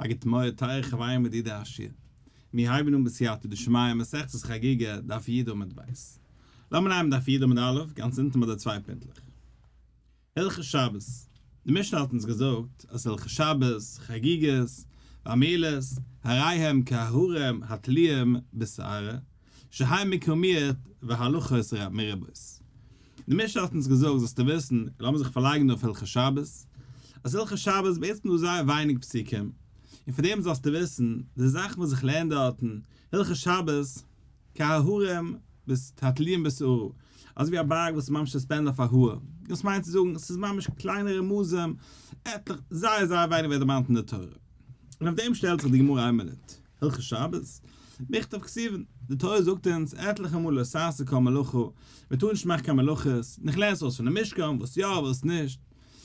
א גוט מועד טייערע חברים ידידי השיעור. מיר הייבן אן בסייעתא דשמיא מסכת חגיגה דף י' עמוד ב'. לאמיר נעמען דף י' עמוד א', גאנץ אונטן ביי די צוויי פינטלעך. הלכות שבת. די משנה האט אונז געזאגט אז הלכות שבת, חגיגות, והמילות, הרי הם כהרים התלויים בשערה, שהן מקרא מיעוט והלכות מרובות. די משנה האט אונז געזאגט זאלסטו וויסן, לאמיר זיך פארלייגן אויף הלכות שבת, אז הלכות שבת איז בעצם דא זייער ווייניג פסוקים, און פון דעם זאלסטו וויסן, די זאכן וואס איך לערן דארטן, הלכות שבת, כהרים התלויים בשערה, אזוי ווי א בארג וואס איז ממש suspended אויף א האר, דאס מיינט צו זאגן, עס איז ממש קליינע רמזים, עטליכע, זייער זייער ווייניג ווערט דערמאנט אין די תורה. און אויף דעם שטעלט זיך די גמרא איין מינוט. הלכות שבת, מכתב כתובין, די תורה זאגט אונז עטליכע מאל לא תעשו כל מלאכה, מען טאר נישט מאכן קיין מלאכות, און איך לערן עס אויס פונעם משכן, וואס יא וואס נישט.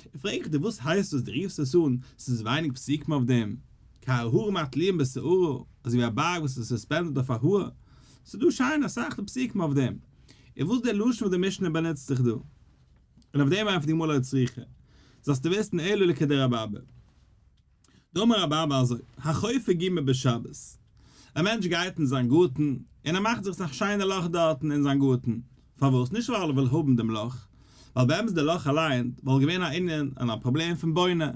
און פרעג איך דיר וואס הייסט דאס דו רופסט עס אן ס'איז ווייניג פסוקים אויף דעם, כהרים התלויים בשערה, אזוי ווי א בארג וואס איז suspended אויף א האר, ס'איז דא שיין אסאך פסוקים אויף דעם, און וואס דער לשון וואס די משנה באנוצט זיך דא? און אויף דעם ענטפערט די גמרא לא צריכא, זאלסטו וויסן אלא לכדרבי אבא. דאמר רבי אבא אזוי, החופר גומא בשבת, א מענטש גייט אין זיין גארטן און ער מאכט זיך א שיינע לאך דארטן אין זיין גארטן, פארוואס? נישט ווייל ער וויל האבן דעם לאך, ווייל באמת די לאך אליין וואלט געווען א ענין און א פראבלעם פון בונה,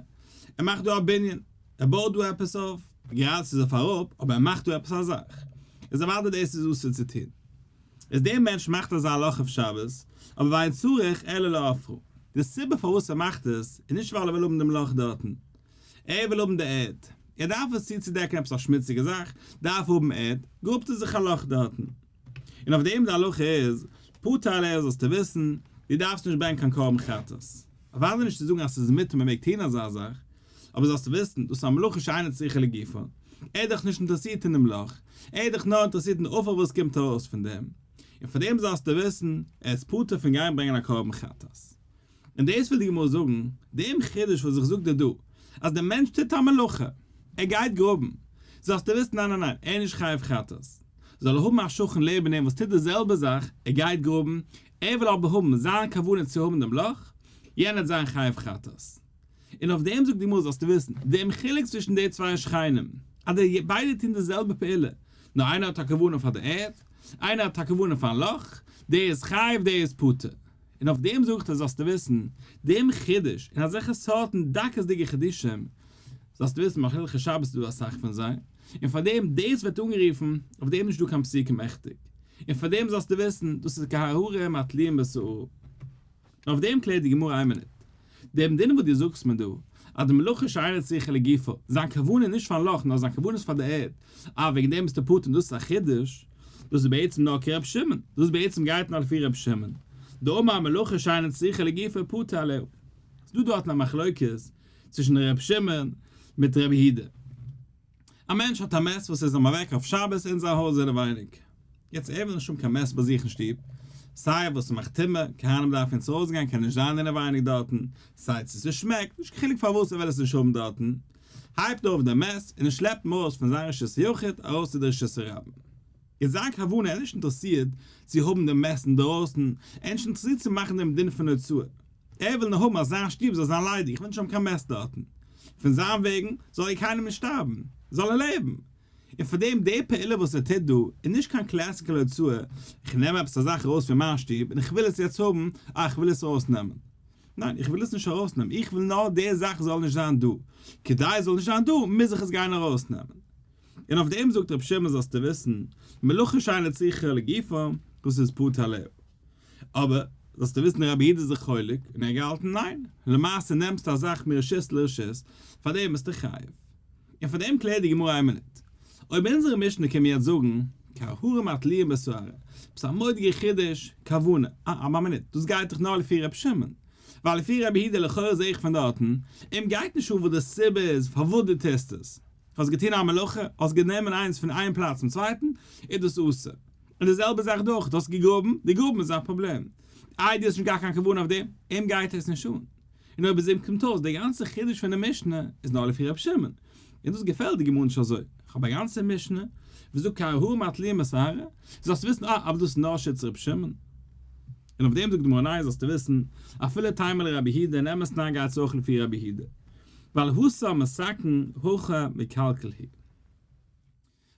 ער מאכט דא א בנין, ער בויט דא עפעס אויף, גראדע ס'איז אויף אראפ, אבער ער מאכט דא עפעס א זאך, איז אוודאי דאס איז אסור צו טון. איז דער מענטש מאכט אזא לאך אויף שבת, אבער ואין צריך אלא לעפרה. די סיבה פארוואס ער מאכט עס, איז נישט ווייל ער וויל האבן דעם לאך דארטן. ער וויל האבן די ערד. ער דארף עס צוצודעקן עפעס א שמוציגע זאך, דארף האבן ערד, גראבט ער זיך א לאך דארטן. און אויף דעם די הלכה איז, פטור עליה זאלסטו וויסן, דו דארפסט נישט ברענגען קיין קרבן חטאת. אוודאי נישט צו זאגן אז ס'איז מותר מ'מעג טון אזא זאך, אבער זאלסטו וויסן, דאס איז א מלאכה שאינה צריכה לגופה, ער איז דאך נישט אינטערעסירט אין דעם לאך, ער איז דאך נאר אינטערעסירט אין די עפר וואס קומט ארויס פון דעם, און פאר דעם זאלסטו וויסן, ער איז פטור פון גיין ברענגען א קרבן חטאת. און דאס וויל די גמרא זאגן, דעם חידוש וואס איך זאג דיר דא, אז דער מענטש טוט א מלאכה, ער גייט גראבן, זאלסטו וויסן ניין ניין ניין, ער איז נישט חייב חטאת, זאל ער האבן א שכן לעבן אים וואס טוט די זעלבע זאך, ער גייט גראבן, ער וויל אבער האבן זיין כוונה צו האבן דעם לאך, יענער וועט זיין חייב חטאת. און אויף דעם זאגט די גמרא זאלסטו וויסן, דעם חילוק צווישן די צוויי שכנים, אז די ביידע טוהן די זעלבע פעולה, נאר איינער האט א כוונה פאר די ערד, איינער האט א כוונה פארן לאך, דער איז חייב דער איז פטור. און אויף דעם זאגט ער זאלסטו וויסן, דעם חידוש, און אזעלכע סארטן דקות'דיגע חידושים, זאלסטו וויסן ביי הלכות שבת איז דא אסאך פון זיי, און פאר דעם דאס ווערט אנגערופן, אויף דעם נישט דא קיין פסוקים עכטיג. און פאר דעם זאלסטו וויסן, דאס איז כהרים התלויים בשערה. אויף דעם קלערט די גמרא איין מינוט. דעם דין וואס דו זאגסט מיר דא, אז די מלאכה שאינה צריכה לגופה, זיין כוונה איז נישט פארן לאך נאר זיין כוונה איז פאר די ערד, אה וועגן דעם ביסטו פטור און דאס איז א חידוש, דאס איז בעצם נאר כר' שמעון, דאס בעצם גייט נאר לפי ר' שמעון, דאמר מלאכה שאינה צריכה לגופה פטור עליה. ס'איז דא דארטן א מחלוקת צווישן ר' שמעון מיט ר' יהודה. א מענטש האט א מת וואס איז אים אוועק אויף שבת אין זיין הויז אינעווייניג. יעצט ער וויל נישט האבן קיין מת ביי זיך אין שטוב, סיי וואס ס'מאכט טומאה, כהנים דארפן יעצט ארויסגיין קען נישט זיין אינעווייניג דארטן, סיי צו ס'שמעקט, נישט קיין חילוק פארוואס ער וויל עס נישט האבן דארטן, הייבט ער אויף דעם מת און ער שלעפט אים ארויס פון זיין רשות היחיד ארויס צו די רשות הרבים. יעצט זיין כוונה ער איז נישט אינטערעסירט צו האבן דעם מת אינדערויסן, ער איז נישט אינטערעסירט צו מאכן דעם דין פון הוצאה, ער וויל נאר האבן אז זיין שטוב זאל זיין ליידיג, איך וויל נישט האבן קיין מת דארטן. פון זיין וועגן זאל ער קיינעם נישט שטארבן, זאל ער לעבן. און פאר דעם די פעולה וואס ער טוט דא איז נישט קיין classical הוצאה, איך נעם עפעס א זאך ארויס פון מיין שטוב און איך וויל עס יעצט האבן, אה איך וויל עס ארויסנעמען. ניין איך וויל עס נישט ארויסנעמען, איך וויל נאר די זאך זאל נישט זיין דא. כדי עס זאל נישט זיין דא מוז איך עס גיין ארויסנעמען. און אויף דעם זאגט רבי שמעון זאלסטו וויסן, מלאכה שאינה צריכה לגופה, דאס איז פטור עליה. אבער זאלסטו וויסן רבי יהודה איז זיך חולק און ער האט געהאלטן ניין, למעשה נעמסטו א זאך מרשות לרשות, פאר דעם ביסטו חייב. און פאר דעם קלערט די גמרא איין מינוט, אויב אונזערע משנה קען מיר יעצט זאגן, כהרים התלויים בשערה, עפעס א מורא'דיגע חידוש, כוונה, אה, אבער א מינוט, דאס גייט דאך נאר לפי רבי שמעון, ווייל לפי רבי יהודה לכאורה זעה איך פון דארטן, אים גייט נישט אן וואס די סיבה איז פארוואס דו טוסט עס, האסט געטון א מלאכה, האסט גענומען איינס פון איין פלאץ צום צווייטן, איז דאס אסור. און די זעלבע זאך דא אויך, דו האסט געגראבן, די גראבן איז א פראבלעם. איי דו האסט נישט געהאט קיין כוונה אויף דעם, אים גייט עס נישט אן. און אויב איז אים קומט אויס די גאנצע חידוש פון די משנה איז נאר לפי ר' שמעון. און דאס געפעלט די גמרא נישט אזוי. איך האב א גאנצע משנה וואס זאגט כהרים התלויים בשערה, זאלסטו וויסן אה אבער דאס איז נאר שיטת ר' שמעון. און אויף דעם זאגט די גמרא ניין זאלסטו וויסן, אפילו תימא לרבי יהודה, אין אמת ניין גייט עס אויך לפי רבי יהודה. ווייל התם מתקן הכא מקלקל הוא.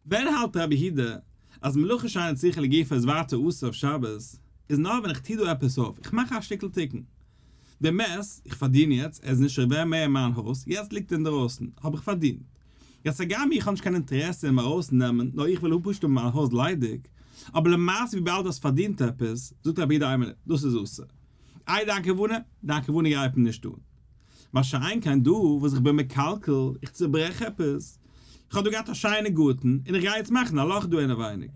ווען האלט רבי יהודה אז מלאכה שאינה צריכה לגופה איז ווייטער אסור אויף שבת, איז נאר ווען איך טו דא עפעס אויף, איך מאך א שטיקל תיקון. די מת, איך פארדין יעצט, ער איז נישט ווער מער אין מיין הויז, יעצט ליגט ער אינדערויסן, האב איך פארדינט. יעצט הגם איך האב נישט קיין אינטערעסע אים ארויסנעמען, נאר איך וויל פשוט האבן מיין הויז ליידיג, אבער למעשה וויבאלד האסט פארדינט עפעס, זאגט רבי יהודה איין מינוט, דאס איז אסור. איי דיין כוונה? דיין כוונה גייט מיר נישט אן. מה שאין כן דא וואס איך בין מקלקל, איך צוברעך עפעס, איך האב דא געהאט א שיינע גארטן און איך גיי יעצט מאכן א לאך דא אינעווייניג.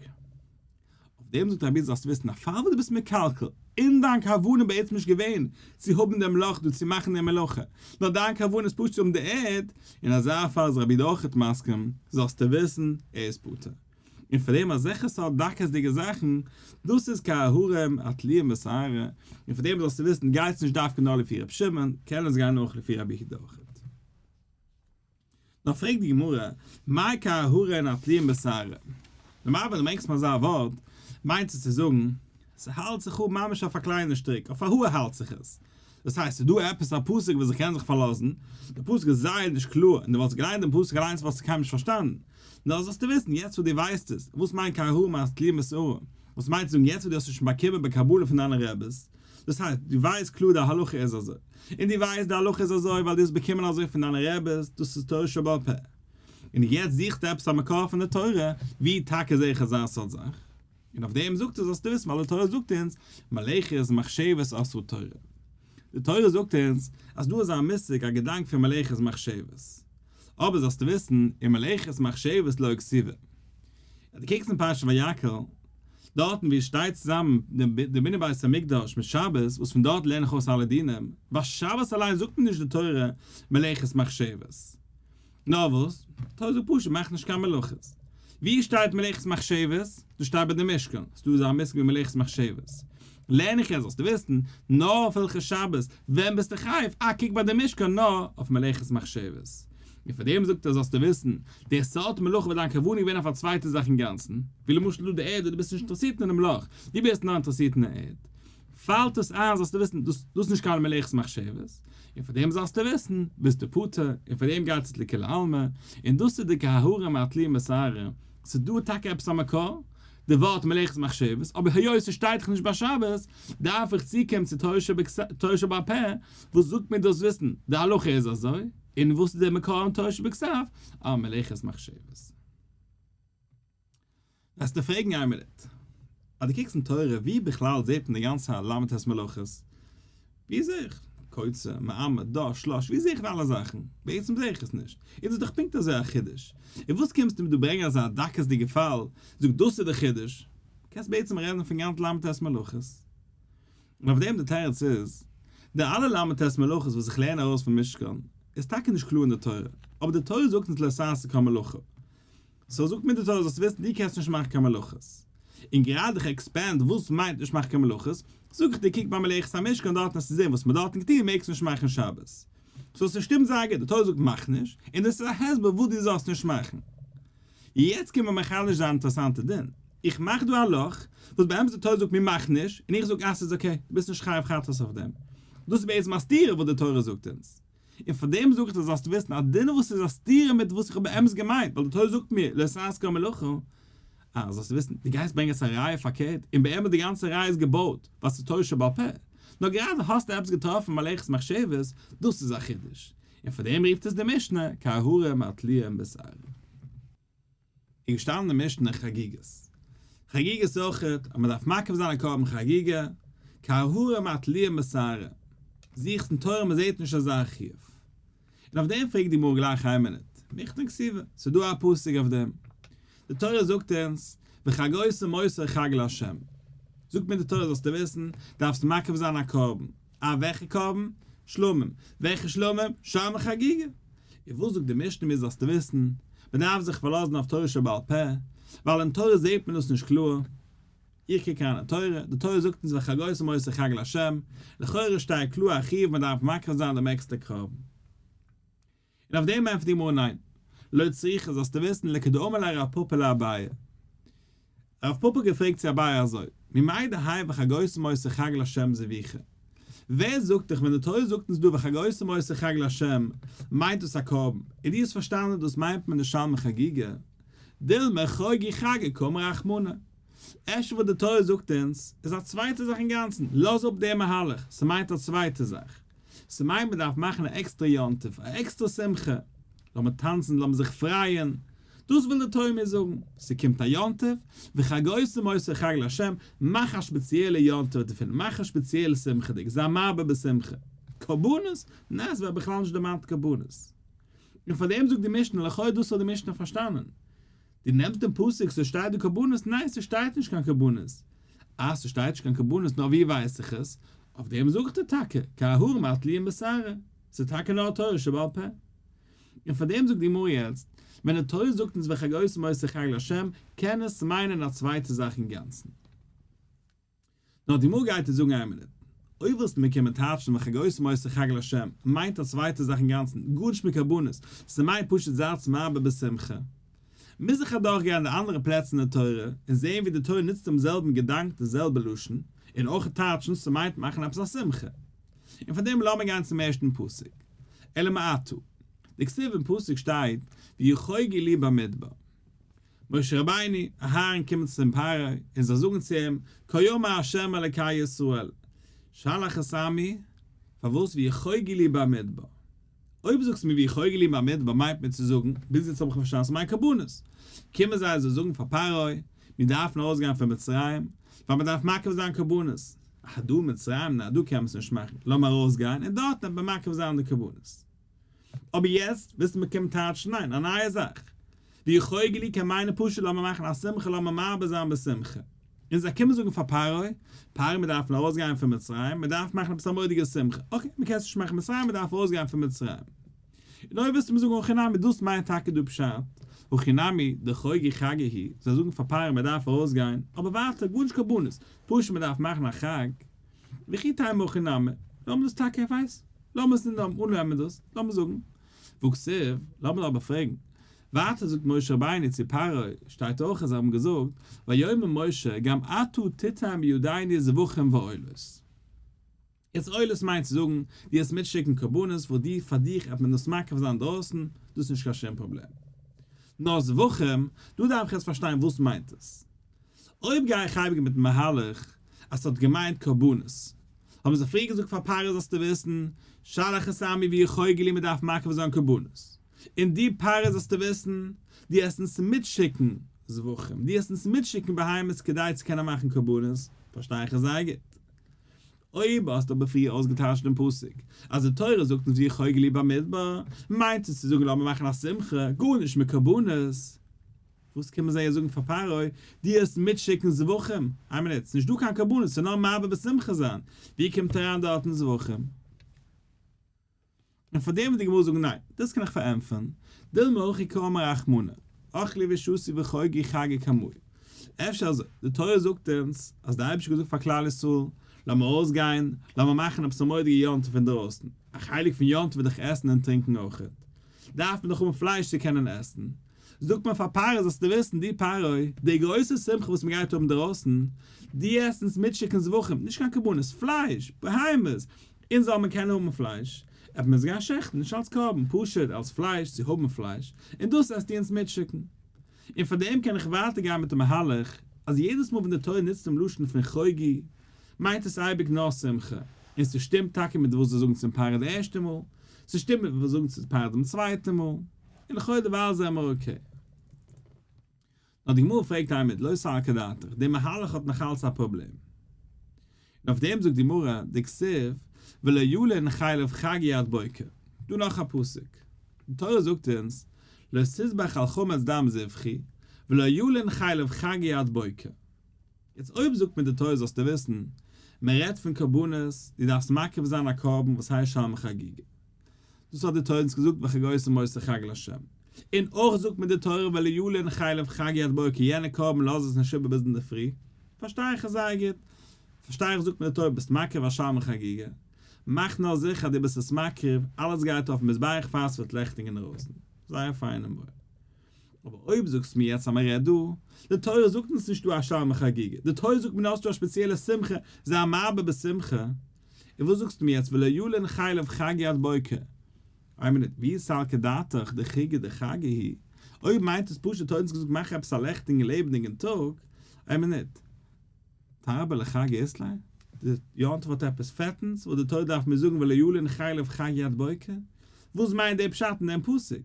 אויף דעם זאגט רבי זאלסט וויסן אז פאר וואס דו ביסט מקלקל, אין דיין כוונה בעצם נישט געווען צו האבן דעם לאך דא צו מאכן די מלאכה, נאר דיין כוונה איז פשוט צו האבן די ערד, אין אזא פאל איז רבי יהודה אויכעט מסכים, זאלסטו וויסן, ער איז פטור. און פאר דעם אזעלכע סארט דקות'דיגע זאכן, דאס איז כהרים התלויים בשערה, און פאר דעם זאלסטו וויסן גייטס נישט דווקא נאר לפי רבי שמעון, קען עס גיין אויך לפי רבי יהודה אויכעט. נאר פרעגט די גמרא, מאי כהרים התלויים בשערה? נארמאל ווען דו ברענגסט מיר אזא ווארט, מיינט עס צו זאגן, ס'האלט זיך אן ממש אויף א קליינע שטריק, אויף א האר האלט זיך עס. דאס הייסט, ס'איז דא עפעס א פסוק וואס איך קען זיך פארלאזן, דער פסוק איז זייער נישט קלאר, און דו וואלסט געליינט דעם פסוק אליינס וואלסטו קיינמאל נישט פארשטאנען. נאר זאלסטו וויסן, יעצט וואס דו ווייסט עס, וואס מיינט כהרים התלויים בשערה? וואס מיינט צו זאגן יעצט וואס דו האסט עס שוין באקומען בקבלה פון דיינע רעבעס? דאס הייסט, דו ווייסט קלאר די הלכה איז אזוי. און דו ווייסט די הלכה איז אזוי ווייל דו האסט באקומען אזוי פון דיינע רעבעס, דאס איז תורה שבעל פה. און יעצט זוכסטו עפעס א מקור פון די תורה, ווי טאקע זעה איך אזא סארט זאך? און אויף דעם זאגט ער זאלסטו וויסן ווייל די תורה זאגט אונז מלאכת מחשבת אסרה תורה. די תורה זאגט אונז אז דא איז א מושג א געדאנק פון מלאכת מחשבת. אבער זאלסטו וויסן אין מלאכת מחשבת לא כתיבא. אז דו קוקסט אין פרשת ויקהל, דארטן ווי עס שטייט צוזאמען די בנין בית המקדש מיט שבת, וואס פון דארט לערן איך אויס אלע דינים, ביי שבת אליין זאגט מיר נישט די תורה מלאכת מחשבת. נאר וואס? תורה זאגט פשוט מאך נישט קיין מלאכות. ווי שטייט מלאכת מחשבת? דאס שטייט ביי די משכן, ס'דא אזא מושג ווי מלאכת מחשבת. לערן איך יעצט זאלסטו וויסן, נאר אויף הלכות שבת, ווען ביסטו חייב? אה קוק ביי די משכן נאר אויף מלאכת מחשבת. און פאר דעם זאגט ער זאלסטו וויסן, די סארט מלאכה וואס דיין כוונה איז געווען אויף א צווייטע זאך אינגאנצן, ווי למשל דא די ערד דו ביסט נישט אינטערעסירט אינעם לאך, דו ביסט נאר אינטערעסירט אין די ערד. פאלט עס איין זאלסטו וויסן דאס איז נישט קיין מלאכת מחשבת, און פאר דעם זאלסטו וויסן ביסטו פטור, און פאר דעם גייט עס לכולי עלמא, און דאס איז די כהרים התלויים בשערה, ס'איז דא טאקע עפעס א מקור, די ווארט מלאכת מחשבת, אבער היות ס'שטייט דאך נישט ביי שבת, דארף איך צוקומען צו תורה שבעל פה, וואס זאגט מיר דאס וויסן, די הלכה איז אזוי, און וואס איז דער מקור אין תורה שבכתב, א מלאכת מחשבת. וועסטו פרעגן איין מינוט, אז דו קוקסט אין תורה ווי בכלל זעט מען די גאנצע ל"ט מלאכות? ווי זעה איך קוצר, מעמר, דש, שלש, ווי זעה איך די אלע זאכן? בעצם זעה איך עס נישט, איז דאס דאך פונקט אזוי א חידוש, און וואס קומסטו מיר דא ברענגען אזא דקות'דיגע פאל, זאג דאס איז די חידוש, קענסט בעצם רעדן פון גאנץ ל"ט מלאכות. און אויף דעם די תירוץ איז, די אלע ל"ט מלאכות וואס איך לערן ארויס פון משכן, איז טאקע נישט קלאר אין די תורה, אבער די תורה זאגט אונז לא תעשה כל מלאכה, so זאגט מיר די תורה זאלסט וויסן דו קענסט נישט מאכן קיין מלאכות. און גראדע איך expand וואס מיינט נישט מאכן קיין מלאכות, זאג איך דיר קוק ביי מלאכת המשכן דארטן וועסטו זען וואס מ'האט דארטן געטון מעגסט נישט מאכן שבת. so ס'שטימט זייער גוט, די תורה זאגט מאך נישט, און דאס איז א הסבר וואס דו זאלסט נישט מאכן. יעצט קומט מען מחדש זיין אינטערעסאנטע דין. איך מאך דא א לאך, וואס באמת די תורה זאגט מיר מאך נישט, און איך זאג אז ס'איז okay, דו ביסט נישט חייב חטאת אויף דעם. דאס איז בעצם א סתירה וואס די תורה זאגט אונז. און פאר דעם זאג איך דיר זאלסט וויסן א דין וואס איז א סתירה מיט וואס איך האב באמת געמיינט, ווייל די תורה זאגט מיר לא תעשה כל מלאכה, אה, זאלסטו וויסן, דו גייסט ברענגען עס א ראיה פארקערט, און באמת די גאנצע ראיה איז געבויט ווייל ס'איז תורה שבעל פה, נאר גראדע האסטו עפעס געטראפן מלאכת מחשבת, דאס איז א חידוש, און פאר דעם רופט עס די משנה כהרים התלויים בשערה. איז געשטאנען אין משנה חגיגות. חגיגות אויכעט אז מען דארף מקריב זיין א קרבן חגיגה, כהרים התלויים בשערה. זוכסט אין תורה מען זעט נישט אזא חיוב. און אויף דעם פרעגט די גמרא גלייך איין מינוט, מיכתן כתיבא, ס'איז דא א פסוק אויף דעם. די תורה זאגט אונז, וחגותם אותו חג לה'. זאגט מיר די תורה זאלסטו וויסן, דארפסט מקריב זיין א קרבן. א וועלכע קרבן? שלמים. וועלכע שלמים? שלמי חגיגה. און וואס זאגט די משנה מיר זאלסטו וויסן, מען דארף זיך פארלאזן אויף תורה שבעל פה, ווייל אין תורה זעט מען דאס נישט קלאר. איך קוק אריין אין תורה, די תורה זאגט אונז וחגותם אותו חג לה', לכאורה שטייט קלאר א חיוב מען דארף מקריב זיין דעם עקסטער קרבן. און אויף דעם ענטפערט די גמרא ניין, לא צריכא זאלסטו וויסן לכדאמר ליה רב פפא לאביי. רב פפא האט געפרעגט צו אביי אזוי, ממאי דהאי וחגותם אותו חג לה' זביחה? ווער זאגט דיך ווען די תורה זאגט אונז דא וחגותם אותו חג לה' מיינט דאס א קרבן, און דו האסט פארשטאנען דאס מיינט מען די שלמי חגיגה, דילמא חוגי חגא קאמר רחמנא. אפשר וואס די תורה זאגט אונז איז א צווייטע זאך אינגאנצן, לאז אפ די מהלך, ס'מיינט א צווייטע זאך. ס'מיינט מ'דארף מאכן א עקסטערע יום טוב, א עקסטערע שמחה, לאמיר טאנצן, לאמיר זיך פרייען, דאס וויל די תורה מיר זאגן, ס'קומט א יום טוב, וחגותם אותו חג לה', מאך א שפעציעלע יום טוב דערפון, מאך א שפעציעלע שמחה'דיג, זיי מרבה בשמחה. קרבנות? ניין, ס'ווערט בכלל נישט דערמאנט קרבנות. און פאר דעם זאגט די משנה, לכאו' דאס האט די משנה פארשטאנען. דו נעמסט דעם פסוק, ס'שטייט דא קרבנות, ניין ס'שטייט נישט קיין קרבנות. אה ס'שטייט נישט קיין קרבנות, נאר ווי ווייס איך עס? אויף דעם זאג איך דיר טאקע, כהרים התלויים בשערה, ס'איז טאקע נאר תורה שבעל פה. און פאר דעם זאגט די גמרא יעצט, ווען די תורה זאגט אונז וחגותם אותו חג לה', קען עס מיינען א צווייטע זאך אינגאנצן. נאר די גמרא גייט דיר זאגן איין מינוט, אויב ווילסטו מיר קומען טייטשן וחגותם אותו חג לה' מיינט א צווייטע זאך אינגאנצן, גארנישט מיט קרבנות, ס'מיינט פשוט זייטס מרבה בשמחה. מוז איך אדורך גיין די אנדערע פלעצער אין די תורה און זעהן ווי די תורה נוצט דעם זעלבן געדאנק די זעלבע לשון, און אויך טייטשן ס'מיינט מאכן עפעס א שמחה. און פאר דעם לאמיר גיין צום ערשטן פסוק. אלא מעתה. דכתיב אין פסוק שטייט ויחוגו לי במדבר. משה רבינו, אהרן קומען צום פרעה און זיי זאגן צו אים, כה אמר ה' אלקי ישראל, שלח את עמי, פארוואס ויחוגו לי במדבר? אויב זאגסטו מיר ויחוגו לי במדבר מיינט מיר צו זאגן, ביז יעצט האב איך פארשטאנען ס'מיינט קרבנות. קומען זיי אזוי זאגן פאר פרעה, מיר דארפן ארויסגיין פון מצרים, ווייל מ'דארף מקריב זיין קרבנות. אה, דא אין מצרים, ניין דא קען מען עס נישט מאכן, לאמיר ארויסגיין און דארטן וועט מען מקריב זיין די קרבנות. אבער יעצט ווילסטו מיר קומען טייטשן? ניין, א נייע זאך. ויחוגו לי קען מיינען פשוט לאמיר מאכן א שמחה לאמיר מרבה זיין בשמחה. און זיי קומען זאגן פאר פרעה, פרעה מיר דארפן ארויסגיין פון מצרים, מען דארף מאכן עפעס א מורא'דיגע שמחה. okay, מען קען עס נישט מאכן אין מצרים, מען דארף ארויסגיין פון מצרים. און אויב ווילסטו מיר זאגן הכי נמי, דאס מיינט טאקע דא פשט, הכי נמי, דחוגי חגא הוא, זיי זאגן פאר פרעה מען דארף ארויסגיין, אבער ווייטער גארנישט קרבנות, פשוט מען דארף מאכן א חג, וכי תימא הכי נמי, לאמיר דאס טאקע, איך ווייס, לאמיר עס אננעמען דאס, לאמיר זאגן, והכתיב, לאמיר אבער פרעגן, ווייטער זאגט משה רבינו צו פרעה, שטייט אויך אז זיי האבן געזאגט, ויאמר משה גם אתה תתן בידינו זבחים ועולות. יעצט עולות מיינט צו זאגן, דו וועסט מיטשיקן קרבנות וואס דו פאר דיך וועט מען דאס מקריב זיין דרויסן, דאס איז נישט קיין שום פראבלעם. נאר זבחים, דא דארף איך יעצט פארשטיין וואס מיינט עס. אויב גיי איך אייביג מיטן מהלך אז ס'האט געמיינט קרבנות, האבן זיי פריער געזאגט פאר פרעה זאלסטו וויסן, שלח את עמי ויחוגו לי מ'דארף מקריב זיין קרבנות, און דו פרעה זאלסטו וויסן, דו העסט אונז מיטשיקן זבחים, דו העסט אונז מיטשיקן בהמות כדי צו קענען מאכן קרבנות, פארשטיי איך עס זייער גוט. אויב האסטו אבער פריער אויסגעטייטשט דעם פסוק אז די תורה זאגט אונז ויחוגו לי במדבר, מיינט עס צו זאגן לאמיר מאכן א שמחה, גארנישט מיט קרבנות. וואס קען מען זיי זאגן פאר פרעה, דו העסט מיטשיקן זבחים? איין מינוט, ס'נישט דא קיין קרבנות, ס'איז נאר מרבה בשמחה זיין, ווי קומט אריין דארטן זבחים? און פאר דעם וועט די גמרא זאגן ניין, דאס קען איך פארענטפערן, דילמא הכי קאמר רחמנא, אכלו ושתו וחוגו חגא קמאי. אפשר אזוי, די תורה זאגט אונז אז דער אייבערשטער האט געזאגט פאר כלל ישראל, לאמיר ארויסגיין, לאמיר מאכן עפעס א מורא'דיגע יום טוב אינדרויסן, א חלק פון יום טוב איז דאך עסן און טרינקען אויכעט, דארף מען דאך האבן פלייש צו קענען עסן, זאגט מען פאר פרעה זאלסטו וויסן, דו פרעה, די גרויסע שמחה וואס מען גייט האבן דרויסן, דו עסט אונז מיטשיקן זבחים, נישט קיין קרבנות, פלייש, בהמות, אונז זאל מען קענען האבן פלייש, עט מען עס גיין שעכטן, נישט אלס קרבן, פשוט אלס פלייש צו האבן פלייש, און דאס עסטו אונז מיטשיקן. און פאר דעם קען איך ווייטער גיין מיט די מהלך, אז יעדעס מאל ווען די תורה נוצט דעם לשון פון חוגי, מיינט עס אייביג נאר שמחה, און ס'שטימט טאקע מיט וואס זיי זאגן צום פרעה די ערשטע מאל, ס'שטימט מיט וואס זיי זאגן צום פרעה דעם צווייטע מאל, און לכאורה דערווייל זעמער okay. נאר די גמרא פרעגט איין מינוט, לא סלקא דעתך, די מהלך האט נאכאלץ א פראבלעם. און אויף דעם זאגט די גמרא, דכתיב, ולא ילין חלב חגי עד בוקר. דא נאך א פסוק. די תורה זאגט אונז, לא תזבח על חמץ דם זבחי, ולא ילין חלב חגי עד בוקר. יעצט אויב זאגט מיר די תורה זאלסטו וויסן, מען רעדט פון קרבנות, דו דארפסט מקריב זיין א קרבן וואס הייסט שלמי חגיגה. דאס האט די תורה אונז געזאגט וחגותם אותו חג לה'. און אויך זאגט מיר די תורה ולא ילין חלב חגי עד בוקר יענע קרבן לאז עס נישט איבער ביז אינדערפרי, פארשטיי איך עס זייער גוט. פארשטיי איך זאגט מיר די תורה ביסט מקריב א שלמי חגיגה, מאך נאר זיכער אז דו ביסט עס מקריב, אלעס גייט אויפן מזבח פאר עס ווערט לעכטיג אינדערויסן. זייער פיין און וואויל. אבער אויב זאגסטו מיר יעצט אז מען רעדט דא, די תורה זאגט אונז נישט דא א שלמי חגיגה, די תורה זאגט מיר נאר ס'דא א שפעציעלע שמחה, זיי מרבה בשמחה. און וואס זאגסטו מיר יעצט ולא ילין חלב חגי עד בוקר? איין מינוט, ואי סלקא דעתך דחוגא דחגא הוא? אויב מיינט עס פשוט האט אונז געזאגט מאך עפעס א לעכטיגן לעבעדיגן טאג, איין מינוט, תרבא לחגא אית ליה? די יום טוב האט עפעס פעטנס וואס די תורה דארף מיר זאגן ולא ילין חלב חגי עד בוקר? וואס מיינט די פשט אין דעם פסוק?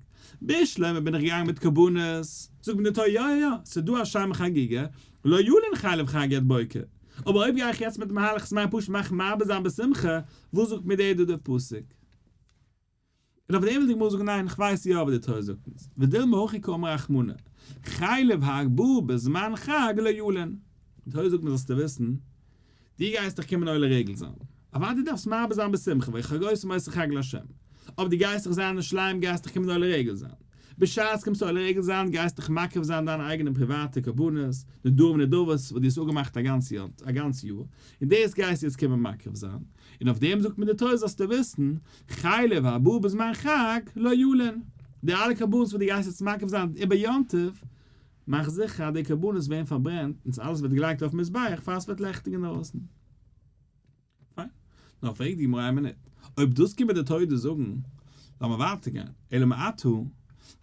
בשלמא בין איך געגאנגען מיט קרבנות, זאגט מיר די תורה יא יא יא, ס'איז דא א שם חגיגה, ולא ילין חלב חגי עד בוקר, אבער אויב גיי איך יעצט מיט מהלך ס'מיינט פשוט מאכן מרבה זיין בשמחה, וואס זאגט מיר דער דא דער פסוק? און אויף דעם וויל די גמרא זאגן ניין איך ווייס יא וואס די תורה זאגט אונז, ודילמא הכי קאמר רחמנא, חלב הבא בזמן חג לא ילין, די תורה זאגט מיר זאלסטו וויסן, דו גייסט דאך קומען עולה רגל זיין, אוודאי דארפסט מרבה זיין בשמחה וחגותם אותו חג לה', אבער דו גייסט דאך זיין אין ירושלים גייסט דאך קומען עולה רגל זיין, בשעת קומסטו עולה רגל זיין גייסט דאך מקריב זיין דיינע אייגענע פריוואטע קרבנות, נדרים ונדבות וואס דו האסט אפגעמאכט א גאנץ יאר, און דאס גייסטו יעצט קומען מקריב זיין, און אויף דעם זאגט מיר די תורה זאלסטו וויסן, חלב הבא בזמן חג לא ילין, די אלע קרבנות וואס דו גייסט יעצט מקריב זיין איבער יום טוב, מאך זיכער אז די קרבנות ווערן פארברענט און אלעס ווערט געלייגט אויפן מזבח פאר עס ווערט לעכטיג אינדערויסן. פיין. נאר פרעגט די גמרא איין מינוט, אויב דאס קומט מיר די תורה דא זאגן, לאמיר ווייטער גיין, אלא מעתה,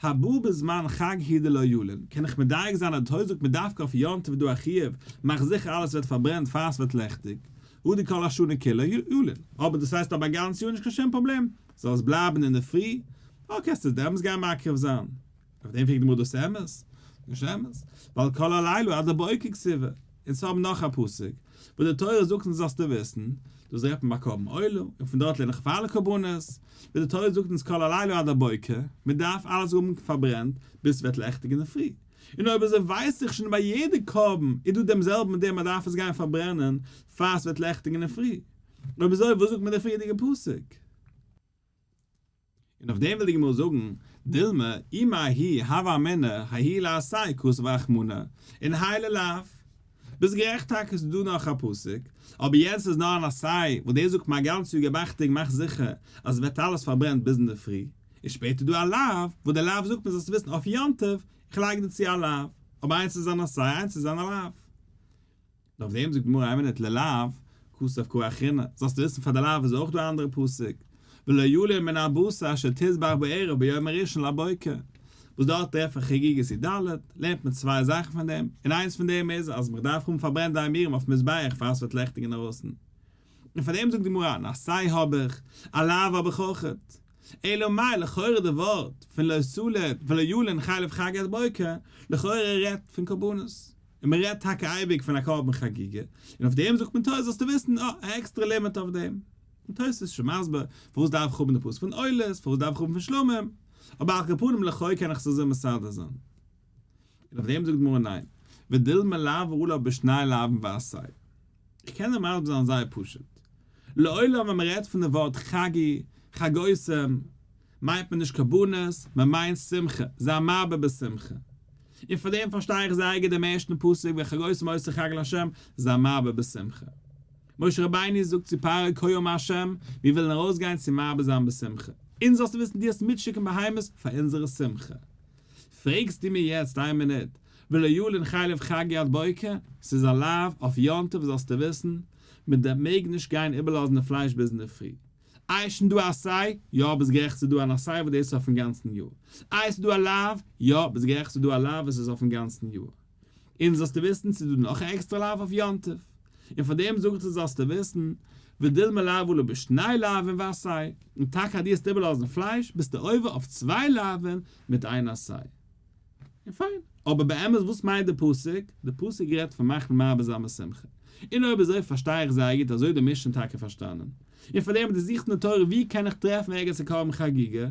הבא בזמן חג הוא דלא ילין, קען איך מדייק זיין אז די תורה זאגט מיר דווקא אויף יום טוב איז דא א חיוב, מאך זיכער אלעס ווערט פארברענט פאר עס ווערט לעכטיג, הא דכל השנה כולה ילין, אבער דאס הייסט אבער א גאנץ יאר נישט קיין שום פראבלעם, זאל עס בלייבן אינדערפרי, אקעי קענסטו עס דעמאלטס גיין מקריב זיין. אויף דעם פרעגט די גמרא דאס אמת? נישט אמת, ווייל כל הלילה עד הבוקר כתיבי, אונז האבן נאך א פסוק וואס די תורה זאגט אונז זאלסטו וויסן, דאס רעדט מען ביי קרבן עולה, און פון דארט לערן איך אויף אלע קרבנות, ווי די תורה זאגט אונז כל הלילה עד הבוקר, מען דארף אלעס האבן פארברענט ביז ס'ווערט לעכטיג אינדערפרי, און אויב אזוי ווייס איך שוין ביי יעדע קרבן איז דא דעם זעלבן דין מען דארף עס גיין פארברענען פאר ס'ווערט לעכטיג אינדערפרי, אויב אזוי וואס זאגט מיר דער פריערדיגער פסוק? און אויף דעם וויל די גמרא זאגן, דילמא אי מההיא הוה אמינא ההוא לעשה כתב רחמנא, און האי ללאו. ביסט גערעכט טאקע ס'איז דא נאך א פסוק, אבער יענץ איז נאר אן עשה וואס דער זאגט מיר א גאנץ יאר געב אכטונג מאך זיכער אז עס ווערט אלעס פארברענט ביז אינדערפרי, און שפעטער דא א לאו וואס דער לאו זאגט מיר זאלסט וויסן אויף יום טוב, איך לייג דיר צו א לאו, אבער איינס איז אן עשה איינס איז אן לאו. און אויף דעם זאגט די גמרא איין מינוט ללאו כתב קרא אחרינא, זאלסטו וויסן פאר די לאו איז אויך דא א אנדערע פסוק, ולא ילין מן הבשר אשר תזבח בערב ביום הראשון לבוקר, וואס דארט טרעף איך חגיגת י ד, לערנט מען צוויי זאכן פון דעם, און איינס פון דעם איז אז מען דארף האבן פארברענט די אימורים אויפן מזבח פאר עס ווערט לעכטיג אינדערויסן, און פאר דעם זאגט די גמרא אן עשה האב איך, א לאו האב איך אויכעט. אלא מאי לכאורה די ווארט פון לא תלין ולא ילין חלב חג עד בוקר, לכאורה רעדט פון קרבנות. און מען רעדט טאקע אייביג פון א קרבן חגיגה, און אויף דעם זאגט מען תוס' זאלסטו וויסן, אה, א עקסטערע לימוד אויף דעם. און תוס' איז שוין מסביר, פארוואס דארף איך האבן די פסוק פון עולות, פארוואס דארף איך האבן פון שלמים, אבער על כל פנים לכאו' קען איך עס אזוי מסדר זיין. און אויף דעם זאגט די גמרא ניין, ודילמא לאו עליו בשני לאווין ועשה. איך קען דיר מסביר זיין זייער פשוט. לעולם ווען מען רעדט פון די ווארט חגי, חגותם, מיינט מען נישט קרבנות, מען מיינט שמחה, זיי מרבה בשמחה. און פאר דעם פארשטיי איך זייער גוט דעם ערשטן פסוק וחגותם אותו חג לה', זיי מרבה בשמחה. משה רבינו זאגט צו פרעה כה אמר ה', מיר ווילן ארויסגיין צו מרבה זיין בשמחה. אונז זאלסטו וויסן דו האסט מיטשיקן בהמות פאר אונזערע שמחה. פרעגסטו מיר יעצט איין מינוט, ולא ילין חלב חגי עד בוקר, ס'איז א לאו אויף יום טוב זאלסטו וויסן, מען מעג נישט גיין איבערלאזן די פלייש ביז אינדערפרי. איי שוין דא א עשה? יא ביסט גערעכט ס'איז דא אן עשה וואס דאס איז אויפן גאנצן יאר. איי ס'איז דא א לאו? יא ביסט גערעכט ס'איז דא א לאו וואס איז אויפן גאנצן יאר. און זאלסטו וויסן ס'איז דא נאך א עקסטערע לאו אויף יום טוב. און פאר דעם זאגט ער זאלסטו וויסן, ודילמא לאו עליו בשני לאווין ועשה, און טאקע אז דו האסט איבערלאזן פלייש ביסטו עובר אויף צוויי לאווין מיט איין עשה. און פיין. אבער באמת וואס מיינט די פסוק? די פסוק רעדט פון מאכן מרבה זיין בשמחה. און אויב אזוי פארשטיי איך זייער גוט אזוי האט די משנה טאקע פארשטאנען. און פאר דעם האט ער זוכט אין די תורה ווי קען איך טרעפן ערגעץ א קרבן חגיגה?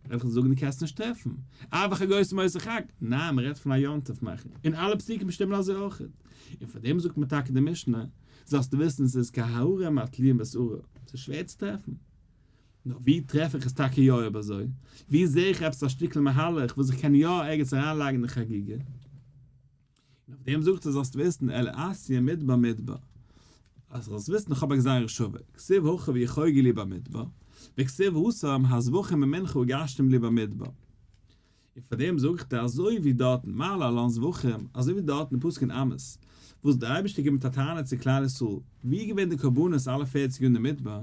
וועל איך דיר זאגן דו קענסט נישט טרעפן. אבל וחגותם אותו חג. ניין מען רעדט פון א יום טוב מאכן. און אלע פסוקים שטימען אזוי אויך. און פאר דעם זאגט מען טאקע די משנה, זאלסטו וויסן ס'איז כהרים התלויים בשערה. ס'איז שווער צו טרעפן. נאר ווי טרעף איך עס טאקע יא אויב אזוי? ווי זעה איך עפעס א שטיקל מהלך וואס איך קען יא ערגעץ אריינלייגן די חגיגה? און אויף דעם זאגט ער זאלסט וויסן אלא אתיא מדבר מדבר, אז זאלסט וויסן איך האב א גזירה שווה, כתיב הכא ויחוגו לי במדבר, וכתיב התם הזבחים ומנחה הגשתם לי במדבר. און פאר דעם זאג איך דיר אזוי ווי דארטן מה להלן זבחים, אזוי ווי דארטן אין פסוק אין עמוס, וואס דער אייבערשטער קומט מיט א טענה צו כלל ישראל, ווי איז געווען די קרבנות אלע פערציג יאר אין די מדבר?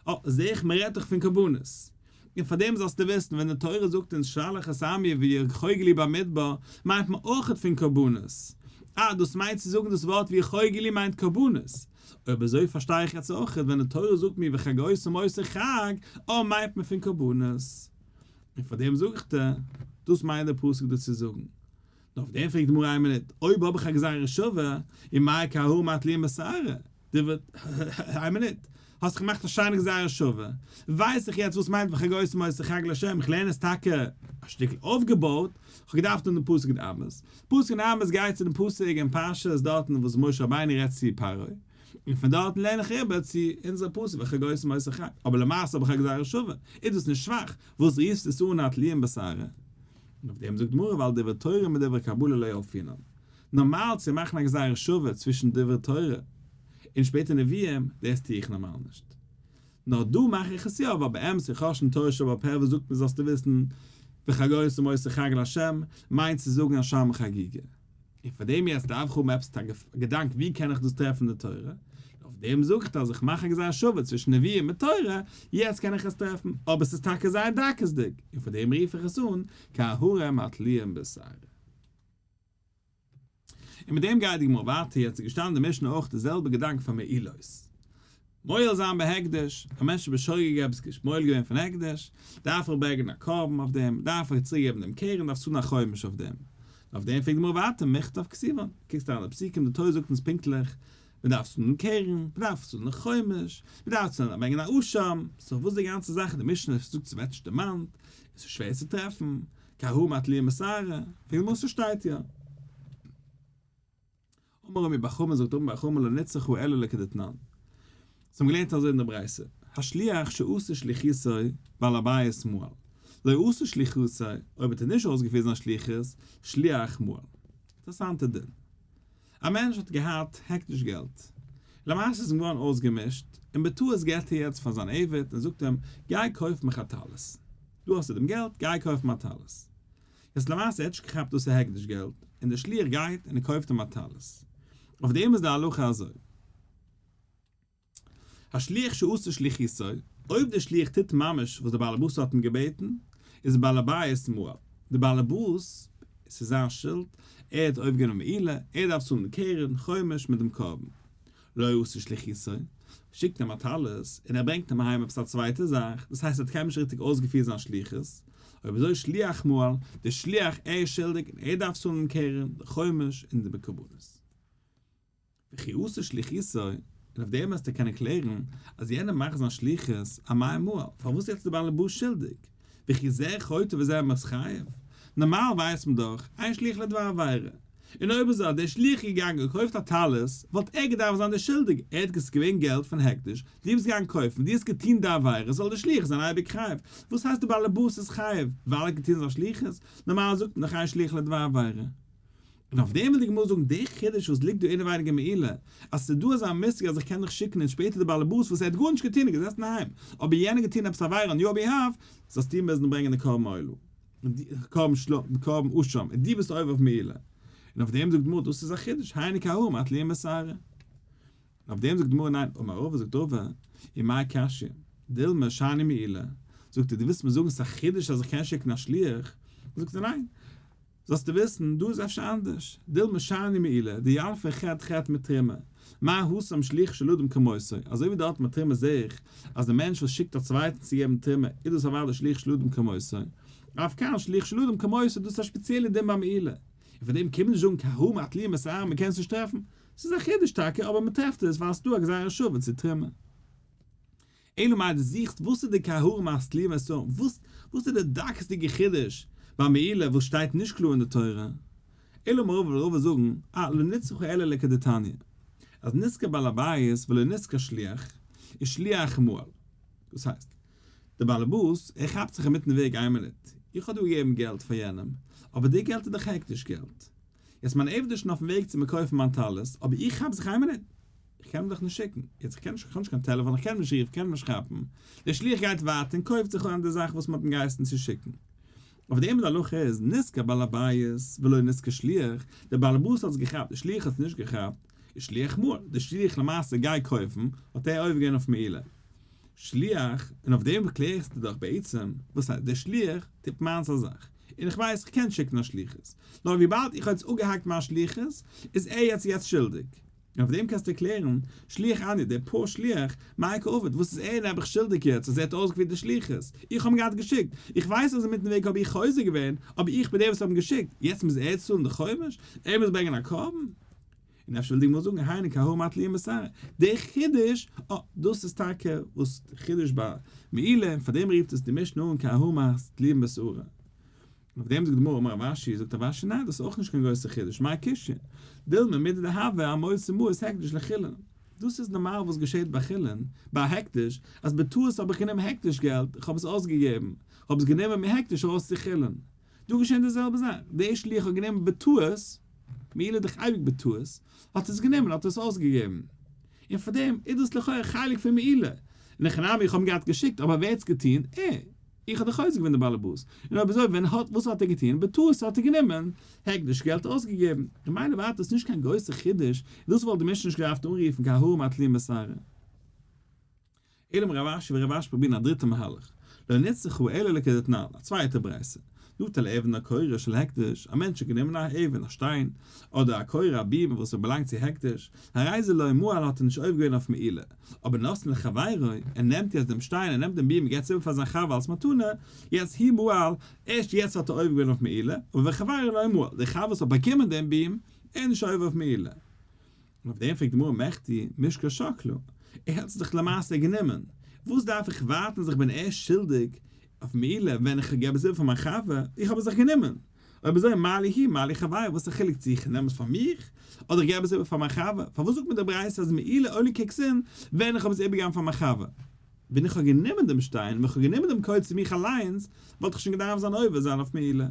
אה, זע איך מען רעדט דאך פון קרבנות. און פאר דעם זאלסטו וויסן, ווען די תורה זאגט אונז שלח את עמי ויחוגו לי במדבר, מיינט מען אויכעט פון קרבנות. אה, דאס מיינט צו זאגן דאס ווארט ויחוגו לי מיינט קרבנות. אויב אזוי פארשטיי איך יעצט אויכעט ווען די תורה זאגט מיר וחגותם אותו חג, אה, מיינט מען פון קרבנות. און פאר דעם זאג איך דיר, דאס מיינט דער פסוק דא צו זאגן. נאר אויף דעם פרעגט די גמרא איין מינוט, אויב האב איך א גזירה שווה, ומאי כהרים התלויים בשערה? איין מינוט, האסט געמאכט א שיינע גזירה שווה, ווייס איך יעצט וואס מיינט וחגותם אותו חג לה', איך לערן עס טאקע א שטיקל אויפגעבויט, איך האב געדארפט האבן דעם פסוק אין עמוס, פסוק אין עמוס גייט צו דעם פסוק אין פרשת דארטן וואס משה רבינו רעדט צו פרעה, און פון דארטן לערן איך איבער צו אונזער פסוק וחגותם אותו חג, אבער למעשה האב איך א גזירה שווה, איז דאס נישט שוואך, וואס רופסטו עס אן התלויים בשערה? און אויף דעם זאגט גמרא ווייל דברי תורה מדברי קבלה לא ילפינן. נארמאל צו מאכן א גזירה שווה צווישן דברי תורה און שפעטער נביאים, דאס טו איך נארמאל נישט. נאר דא מאך איך עס יא, ווייל באמת איך האב שוין תורה שבעל פה וואס זאגט מיר זאלסטו וויסן וחגותם אותו חג לה' מיינט צו זאגן א שלמי חגיגה. און פאר דעם יעצט דארף איך האבן עפעס א געדאנק ווי קען איך דאס טרעפן אין די תורה, און אויף דעם זאג איך אז איך מאך א גזירה שווה צווישן נביאים מיט תורה, יעצט קען איך עס טרעפן, אבער עס איז טאקע זייער דקות'דיג, און פאר דעם רוף איך עס אן כהרים התלויים בשערה. און מיט דעם גייט די גמרא ווייטער, יעצט איז געשטאנען אין די משנה אויך די זעלבע געדאנק פון מעילות. מועל זיין בהקדש, א מענטש איז בשוגג עפעס מועל געווען פון הקדש, דארף ער ברענגען א קרבן אויף דעם, דארף ער צוריק געבן דעם קרן, דארף צאלן א חומש אויף דעם. אויף דעם פרעגט די גמרא ווייטער, מכתב כתיבן, קוקסט אריין די פסוקים, די תורה זאגט אונז פונקטליך, מען דארף צאלן דעם קרן, מען דארף צאלן דעם חומש, מען דארף צאלן ברענגען א אשם, סאו וואס די גאנצע זאך, די משנה זאגט ס'ווערט נישט דערמאנט, עס איז שווער צו טרעפן, כהרים התלויים בשערה, פרעגט די גמרא ס'שטייט יא. אמר רמי בר חמא זאגט רמי בר חמא לא נצרכה אלא לכדתנן. זיי האבן געלערנט אזוי אין די ברייתא, השליח שעשה שליחותו בעל הבית מעל, לא עשה שליחותו, אויב האט ער נישט אויסגעפירט זיין שליחות, שליח מעל. אינטערעסאנטע דין. א מענטש האט געהאט הקדש געלט, למעשה איז אים געווארן אויסגעמישט, און בטעות געבט ער יעצט פאר זיין עבד און זאגט אים, גיי קויף מיך א טלית. דא האסטו דעם געלט, גיי קויף מיר א טלית. יעצט למעשה ער האט נישט געכאפט דאס איז הקדש געלט, און דער שליח גייט און ער קויפט אים א טלית. אויף דעם איז די הלכה אזוי. השליח שעשה שליחותו, אויב דער שליח טוט ממש וואס דער בעל הבית האט אים געבעטן, איז בעל הבית מעל. דער בעל הבית, עס איז זיין שולד, ער האט עובר געווען מעילה, ער דארף צאלן די קרן, חומש, מיט דעם קרבן. לא עשה שליחותו, שיקט אים א טלית, און ער ברענגט אים אהיים עפעס א צווייטע זאך, דאס הייסט ער האט קיינמאל נישט ריכטיג אויסגעפירט זיין שליחות, אויב אזוי שליח מעל, דער שליח ער איז שולדיג און ער דארף צאלן דעם קרן, די חומש און די קרבנות. וכי עשה שליחותו, און אויף דעם וועסטו קענען קלערן אז יענער מאכט זיין שליחות אמאי מעל, פארוואס יעצט איז דער בעל הבית שולדיג? וכי זה חוטא וזה מתחייב? נארמאל ווייסט מען דאך, אין שליח לדבר עבירה. און אויב אזוי אז דער שליח איז געגאנגען געקויפט א טלית, וואלט ער געדארפט זיין דער שולדיגער, ער האט עס געווען געלט פון הקדש, דו ביסט געגאנגען קויפן, דו האסט געטון די עבירה, זאל דער שליח זיין אייביג חייב. וואס הייסט דער בעל הבית איז חייב? ווייל ער האט געטון זיין שליחות? נארמאל זאגט מען דאך אין שליח לדבר עבירה. און אויף דעם וויל די גמרא זאגן די חידוש וואס ליגט דא אינעווייניג אין מעילה, אז ס'איז דא אזא מושג אז איך קען דיך שיקן און שפעטער די באלעבאס וואס ער האט גארנישט געטון איז געזעסן אינדערהיים, אבער יענער געטון עפעס עבירה on your behalf, זאלסטו מוזן ברענגען די קרבן עולה, קרבן שלמים, קרבן אשם, און דו ביסט עובר אויף מעילה. און אויף דעם זאגט די גמרא דאס איז א חידוש, היינו כהרים התלויים בשערה. און אויף דעם זאגט די גמרא ניין, אמר רבא זאגט רבא, ומאי קשיא, דילמא שאני מעילה, זאגט ער דו ווילסט מיר זאגן ס'איז א חידוש אז איך קען שיקן א שליח, זאגט ער ניין, זאלסטו וויסן, דא איז אפשר אנדערש, דילמא שאני מעילה, דילפינן חטא חטא מתרומה, מה התם שליחו של אדם כמותו, אזוי ווי דארט מיט תרומה זעה איך אז די מענטש וואס שיקט א צווייטן צו געבן תרומה איז דאס אוודאי שליח של אדם כמותו, אף כאן שליח של אדם כמותו, דאס איז א שפעציעלע דין ביי מעילה, און פאר דעם קען מען נישט זאגן כהרים התלויים בשערה מען קען עס נישט טרעפן, ס'איז א חידוש טאקע אבער מען טרעפט עס ווייל ס'איז דא א גזירה שווה צו תרומה. אלא מאי דו זוכסט וואס איז די כהרים התלויים בשערה, וואס וואס איז די דקות'דיגע חידוש ביי מעילה וואס שטייט נישט קלאר אין די תורה, אלא אמר רבא וויל רבא זאגן אה לא נצרכה אלא לכדתניא אז נזכר בעל הבית ולא נזכר שליח איז שליח מעל, דאס הייסט דער באלעבאס ער כאפט זיך אינמיטן וועג איין מינוט איך האב דא געגעבן געלט פאר יענעם אבער די געלט איז דאך הקדש געלט, יעצט מיין עבד איז שוין אויפן וועג צו מיר קויפן מיין טלית, אבער איך כאפ זיך איין מינוט, איך קען אים דאך נישט שיקן, יעצט איך קען נישט, איך האב נישט קיין טעלעפאן, איך קען אים נישט רופן, איך קען אים נישט כאפן, דער שליח גייט ווייטער און קויפט זיך אן די זאך וואס מען האט אים געהייסן צו שיקן. אויף דעם די הלכה איז נתקע בעל הבית ולא נתקע שליח, דער בעל הבית האט עס געכאפט, דער שליח האט עס נישט געכאפט, איז שליח מעל, דער שליח למעשה גייט קויפן, האט ער עובר געווען אויף מעילה. שליח, און אויף דעם קלערסטו דאך בעצם, וואס הייסט, דער שליח טוט מיינס א זאך, און איך ווייס איך קען שיקן א שליחות, נאר וויבאלד איך האב יעצט אפגעהאקט מיין שליחות, איז ער יעצט יעצט שולדיג. און אויף דעם קענסטו קלערן, שליח אני, דער פאר שליח, מאי קא עביד, וואס איז ער נעבעך שולדיג יעצט אז ער האט אויסגעפירט די שליחות? איך האב אים געהאט געשיקט, איך ווייס אז אינמיטן וועג האב איך חוזר געווען, אבער איך בין דער וואס האב אים געשיקט, יעצט מוז ער צאלן די חומש? ער מוז ברענגען א קרבן? און אפשר וויל די גמרא זאגן היינו כהערים התלויים בשערה, דער חידוש, אה, דאס איז טאקע וואס חידוש ביי מעילה, און פאר דעם רופט עס די משנה אן כהערים התלויים בשערה. און אויף דעם זאגט די גמרא אמר רב אשי, זאגט רב אשי ניין דאס איז אויך נישט קיין גרויסע חידוש, מאי קושיא, דילמא מידי דהוה אמוציא מעות הקדש לחולין, דאס איז נארמאל וואס געשעט ביי חולין, ביי הקדש, אז בטעות האב איך גענומען הקדש געלט, איך האב עס אויסגעגעבן, איך האב עס גענומען מהקדש ארויס צו חולין, דא געשען די זעלבע זאך, דער שליח האט גענומען בטעות, מעילה איז דאך אייביג בטעות, האט עס גענומען האט עס אויסגעגעבן, און פאר דעם איז דאס לכאו' א חלק פון מעילה, אין הכי נמי איך האב אים געהאט געשיקט אבער ווער האט עס געטון? ער. איך האב דאך חוזר געווען די באלעבאס, און אויב אזוי ווען האט וואס האט ער געטון? בטעות האט ער גענומען הקדש געלט אויסגעגעבן, ממילא ווייטער איז נישט קיין גרויסע חידוש, דאס וואלט די משנה נישט געדארפט אנרופן כהערים התלויים בשערה. אלא אמר רב אשי ורב אשי פרובירן א דריטע מהלך, לא נצרכא אלא לכדתנן, א צווייטע ברייתא, נטל אבן או קורה של הקדש, א מענטש האט גענומען א אבן, א שטיין, אדער א קורה, א בימה וואס האט באלאנגט צו הקדש, הרי זה לא מעל האט ער נישט עובר געווען אויף מעילה, אבער נתנה לחבירו, ער נעמט יעצט דעם שטיין, ער נעמט דעם בימה געבט עס איבער פאר זיין חבר אלס מתנה, יעצט הוא מעל, ערשט יעצט האט ער עובר געווען אויף מעילה, אבער וחבירו לא מעל, דער חבר וואס האט באקומען דעם בימה, ער איז נישט עובר אויף מעילה. און אויף דעם פרעגט די גמרא מכדי מישקל שקלה, ער האט עס דאך למעשה גענומען, וואס דארף איך ווארטן אז איך בין ערשט שולדיג אויף מעילה ווען איך געב עס איבער פאר מיין חבר, איך האב עס דאך גענומען, אויב אזוי מה לי הוא מה לי חבירו, וואס איז די חילוק צו איך נעם עס פאר מיך, אדער איך געב עס איבער פאר מיין חבר, פארוואס זאגט מיר די ברייתא אז מעילה only kicks in ווען איך האב עס איבערגעגעבן פאר מיין חבר? ווען איך האב גענומען דעם שטיין, ווען איך האב גענומען דעם קויץ צו מיך אליינס, וואלט איך שוין געדארפט זיין עובר זיין אויף מעילה.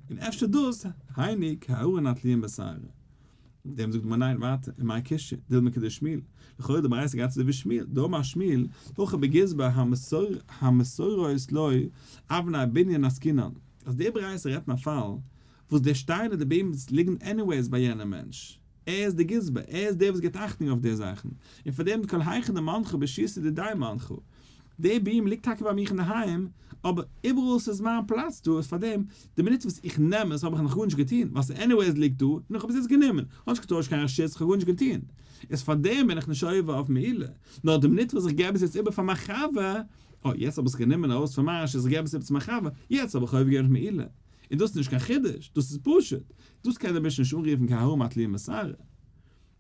און אפשר דאס, היינו כהערים התלויים בשערה. אויף דעם זאגט די גמרא ניין ווייטער, ומאי קושיא, דילמא כדשמואל, לכאורה די ברייתא גייט אזוי ווי שמואל, דאמר שמואל, הכא בגזבר המסורות לו אבני בנין עסקינן, אז די ברייתא רעדט אין א פאל וואס די שטיינער די beams ליגן anyways ביי יענעם מענטש, ער איז די גזבר, ער איז דער וואס גיבט אכטונג אויף די זאכן, און פאר דעם כל היכא דמנחה ברשותא דידיה מנחה, די beam ליגט טאקע ביי מיך אינדערהיים, אבער איבעראל ס'איז מיין פלאץ דא איז פארדעם די מינוט וואס איך נעם עס האב איך נאך גארנישט געטון, ווייל ס'איז anyways ליגט דא און איך האב עס יעצט גענומען, כ'האב נישט געטוישט קיין רשות, כ'האב גארנישט געטון, איז פארדעם בין איך נישט עובר אויף מעילה, נאר די מינוט וואס איך געב עס יעצט איבער פאר מיין חבר, אוי יעצט האב איך עס גענומען ארויס פון מיין רשות איך געב עס איבער צו מיין חבר, יעצט האב איך עובר געווען אויף מעילה. און דאס איז נישט קיין חידוש, דאס איז פשוט, דאס קען דער משנה נישט אנרופן כהערים התלויים בשערה.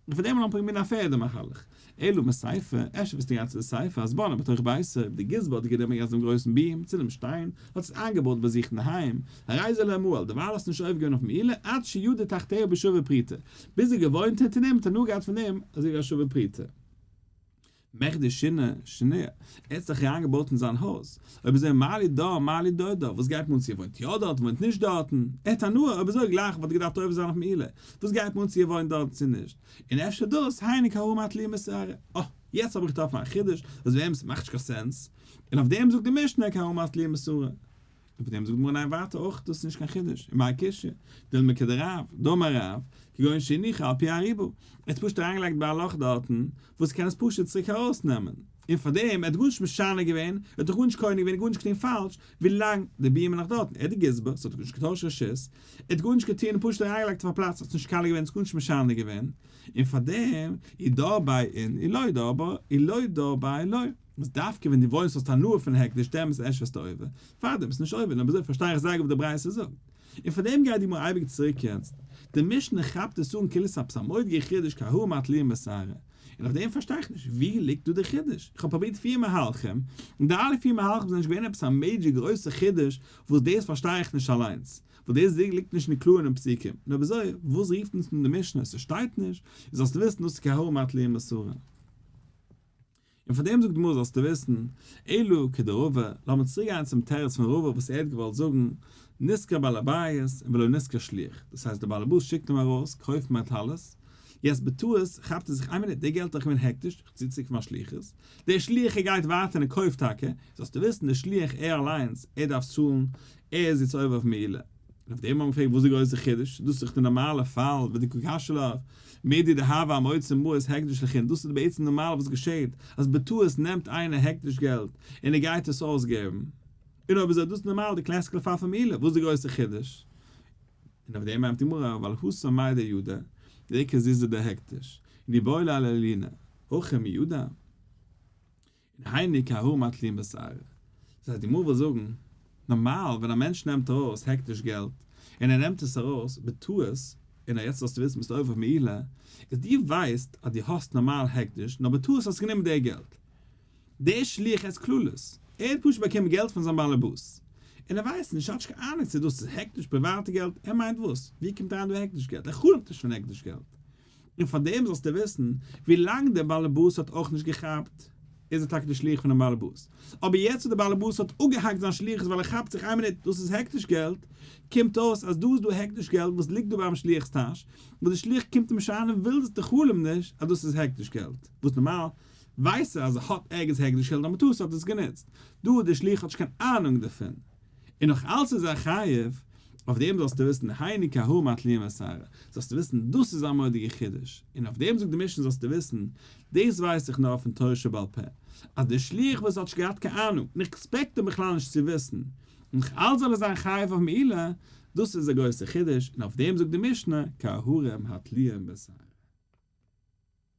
און פאר דעם לאמיר פרובירן א פערדע מהלך. אלא מסיפא, אפשר ביסטו געגאנגען צו די סיפא אז בנאו בתוך ביתו, אויב די גזבר האט גענומען יעצט דעם גרויסן beam צו דעם שטיין, האט עס איינגעבויט ביי זיך אינדערהיים, הרי זה לא מעל, דערווייל האסטו נישט עובר געווען אויף מעילה, עד שידור תחתיה בשווה פרוטה, ביז ער געוואוינט אונטער דעם האט הנאה געהאט פון דעם אזוי ווי א שווה פרוטה. מכדי שני שינויי, ער האט זיך אריינגעבויט אין זיין הויז, אויב אזוי מה לי דא מה לי דא דא, וואס גייט מיר אן צו ער וואוינט יא דארט וואוינט נישט דארטן, ער האט הנאה, אויב אזוי גלייך וואלט ער געדארפט עובר זיין אויף מעילה, וואס גייט מיר אן צו ער וואוינט דארט צו נישט, און אפשר דאס, היינו כהערים התלויים בשערה, אה, יעצט האב איך געטראפן א חידוש וואס באמת מאכט נישט קיין sense, און אויף דעם זאגט די משנה כהערים התלויים בשערה. און פון דעם זאגט די גמרא ניין ווייטער אויך דאס איז נישט קיין חידוש, ומאי קושיא, דילמא כדרב, דאמר רב, כגון שהניחה על פי ארובה, ער האט פשוט אריינגעלייגט ביי א לאך דארטן, וואס קען עס פשוט צוריק ארויסנעמען, און פאר דעם, ער האט גארנישט משנה געווען, ער האט דאך גארנישט קונה געווען, גארנישט געטון פאלש, ווילאנג די בימה איז נאך דארטן, ער האט די גזבר, ס'האט גארנישט געטוישט רשות, ער האט גארנישט געטון, פשוט אריינגעלייגט אויף א פלאץ, האט נישט קאלע געווען, ס'איז גארנישט משנה געווען, און פאר דעם, אי דא ביי אין, אי לא דא ביי, אי לא דא ביי לא. וואס דווקא ווען דו וואוינסט האסטו הנאה פון הקדש דעמאלטס ערשט ווערסטו עובר, פארדעם ביסטו נישט עובר, און אויב אזוי פארשטיי איך זייער גוט וואס די ברייתא זאגט, און פאר דעם גייט די גמרא אייביג צוריק יעצט, די משנה כאפט עס אן כאילו ס'איז עפעס א מורא'דיגע חידוש כהערים התלויים בשערה, און אויף דעם פארשטיי איך נישט, ווי ליגט דא די חידוש? איך האב פרובירט פיר מהלכים, און די אלע פיר מהלכים זענען נישט געווען עפעס א major גרויסע חידוש וואס דאס פארשטיי איך נישט אליינס, וואס דאס ליגט נישט אין קלאר אינעם פסוקים, און אויב אזוי וואס רופט אונז אן די משנה, ס'שטייט נישט, איז זאלסטו וויסן דאס איז כהערים התלויים בשערה. און פאר דעם זאגט די גמרא זאלסטו וויסן, אלא כדרבא, לאמיר צוריק גיין צום תירוץ פון רבא וואס ער האט געוואלט זאגן, נשכר בעל הבית ולא נשכר שליח, דאס הייסט דער בעל הבית שיקט אים ארויס קויפן א טלית, יעצט בטעות כאפט ער זיך איין מינוט די געלט איז דאך געווען הקדש, איך צי צוריק פון מיין שליחות, דער שליח ער גייט ווייטער און ער קויפט טאקע, זאלסטו וויסן דער שליח ער אליינס ער דארף צאלן. ער איז יעצט עובר אויף מעילה. און אויף דעם האט מען געפרעגט וואס איז די גרויסע חידוש, דאס איז דאך די נארמאלע פאל ודקא קשיא לך, מידי דהוה אמוציא מעות הקדש לחולין, דאס איז בעצם נארמאל וואס געשעט, אז בטעות נעמט איינער הקדש געלט און ער גייט עס אויסגעבן, און אויב אזוי דאס איז נארמאל די classical פאל פון מעילה, וואס איז די גרויסע חידוש? און אויף דעם ענטפערט די גמרא, ווייל התם מידע ידע, דאיכא זוזי דהקדש, און איבעיא ליה לעלינא, הכא מי ידע? און היינו כהרים התלויים בשערה. דאס הייסט די גמרא וויל זאגן, נארמאל ווען א מענטש נעמט ארויס הקדש געלט, און ער נעמט עס ארויס בטעות, און יעצט זאלסטו וויסן ביסט עובר אויף מעילה, איז דו ווייסט אז דו האסט נארמאל הקדש, נאר בטעות האסטו גענומען די געלט. דער שליח עסט קללות, ער האט פשוט באקומען געלט פון זיין באלעבאס, און ער ווייסט נישט, ער האט נישט קיין אהנונג צו דאס איז הקדש פריוואטע געלט, ער מיינט וואס? ווי קומט אריין דא הקדש געלט? ער חלומ'ט נישט פון הקדש געלט. און פאר דעם זאלסטו וויסן, ווי לאנג דער באלעבאס האט אויך נישט געכאפט, איז ער טאקע דער שליח פונעם באלעבאס. אבער יעצט וואס דער באלעבאס האט אפגעהאקט זיין שליחות ווייל ער כאפט זיך איין מינוט, דאס איז הקדש געלט, קומט אויס אז דא איז דא הקדש געלט וואס ליגט דא ביים שליח'ס טאש, וואס דער שליח קומט אים נישט אריין און וויל דאס די חלום נישט אז דאס איז הקדש געלט, וואס נארמאל ווייסט ער אז ער האט ערגעץ הקדש געלט אבער בטעות האט ער עס גענוצט, דא דער שליח האט נישט קיין אהנונג דערפון. און נאך אלץ איז ער חייב, אויף דעם זאלסטו וויסן היינו כהרים התלויים בשערה, זאלסטו וויסן דאס איז א מורא'דיגע חידוש, און אויף דעם זאגט די משנה זאלסטו וויסן, דאס ווייס איך נאר פון תורה שבעל פה, אז דער שליח וואס האט נישט געהאט קיין אהנונג, און איך expect אים בכלל נישט צו וויסן, און נאך אלץ זאל ער זיין חייב אויף מעילה, דאס איז א גרויסע חידוש, און אויף דעם זאגט די משנה כהרים התלויים בשערה.